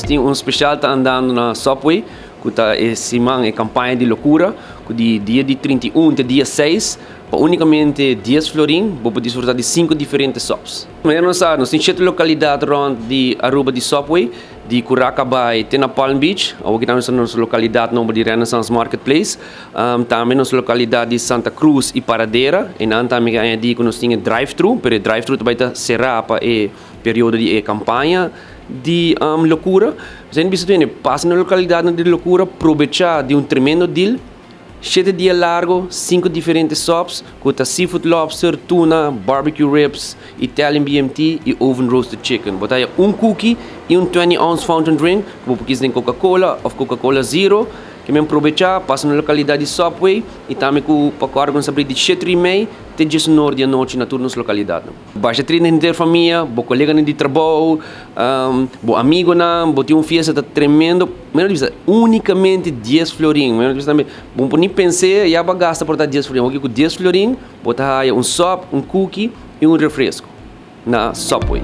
Nos tin un special ta andando na Subway, cu ta e siman e campaña di locura, cu di dia di 31 te dia 6, pa unicamente 10 florin, bo por disfruta di cinco diferente subs. Manera nos sa, nos tin siete localidad rond di Aruba di Subway, di Curaca Bay te na Palm Beach. Awor aki tambe nos localidad nobo di Renaissance Marketplace. Tambe nos localidad di Santa Cruz y Paradera. Y nan tambe añadi cu nos tin drive-thru, pero e drive-thru tambe ta cera pa e periodo di e campaña di locura. Bo bisa pasa na localidad di locura, aprovecha di un tremendo deal. 7 dia largo, cinco diferente subs, cu ta seafood lobster, tuna, barbecue ribs, Italian BMT y oven roasted chicken. Bo ta un cookie y un 20 ounce fountain drink, cu bo kier Coca-Cola of Coca-Cola Zero, cu mi aprovecha, pasa na localidad di Subway y tambe cu pa corda di 7:30 te 19 di anochi na tur nos localidad. Basha trina henter famia, bo colega di trabou, bo amigonan, bo tin un fiesta ta tremendo. Menos bisa, unicamente 10 florin. Menos bisa tambe, bo no pensa, ya bo gasta por 10 florin. Aki cu 10 florin, bo ta un sub, un cookie y un refresco na Subway.